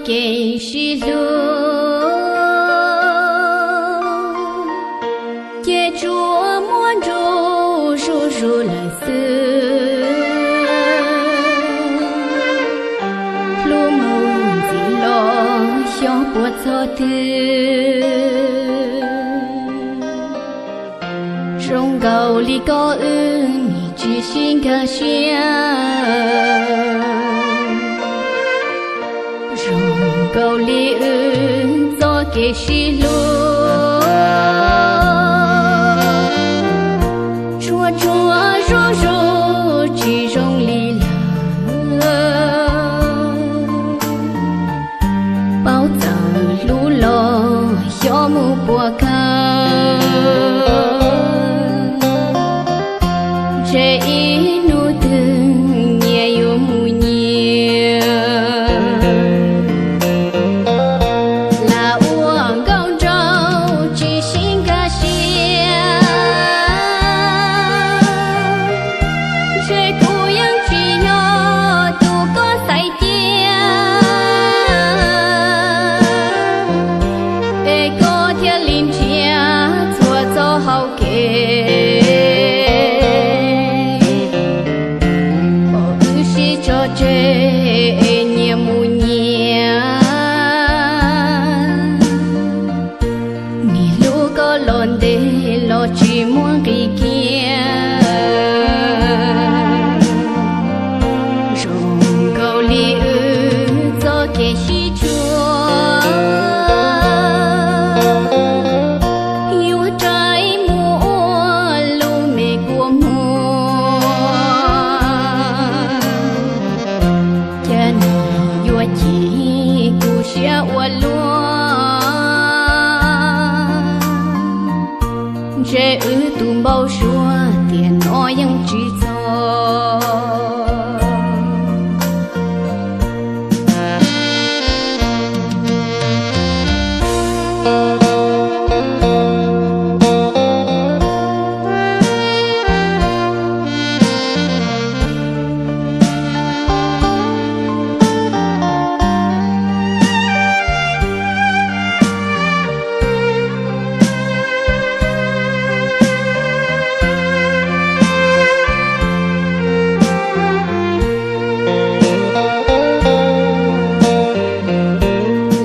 Kev sib hlub ces tsuas muaj nruj zuj zus lawm xwb. Hlub mus ntxiv los xyov puas txog twg. Zoo nkaus li koj wb nim tsis sib nkag siab. Zoo nkaus li wb txoj kev sib hlub tsuas tsuas zuj zus tsis zoo li lawm. Paub txawm hlub los xyov mus puas kawg. Ntshe ib hnub twg nyias yuav mus nyias. Lam ua nkauj nraug tsis sib nkag siab. Ntshe kuv yeej tsis yog tus koj xaiv cia, es koj thiaj li nrhiav txhua txoj hau kev. Pom wb sib tso tseg es nyias mus nyias. Nim hlub koj los ntev los tsis muaj nqis kiag. Zoo nkaus li wb txoj kev sib tshua yuav rais mus ua lub me kua muag. Cas nim yuav cim kuv siab ua luaj. Ntshe wb tus npau suav tiam no yeej tsis txog.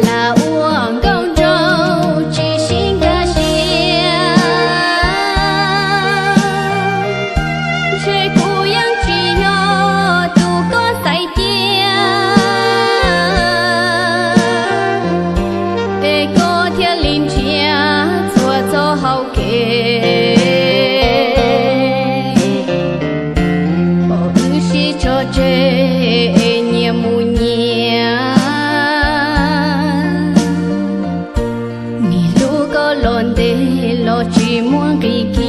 Lam ua nkauj nraug tsis sib nkag siab. Ntshe kuv yeej tsis yog tus koj xaiv cia, es koj thiaj li nrhiav txhua txoj hau kev. Pom wb sib tso tseg es nyias mus nyias. Nim hlub koj los ntev los tsis muaj nqis kiag.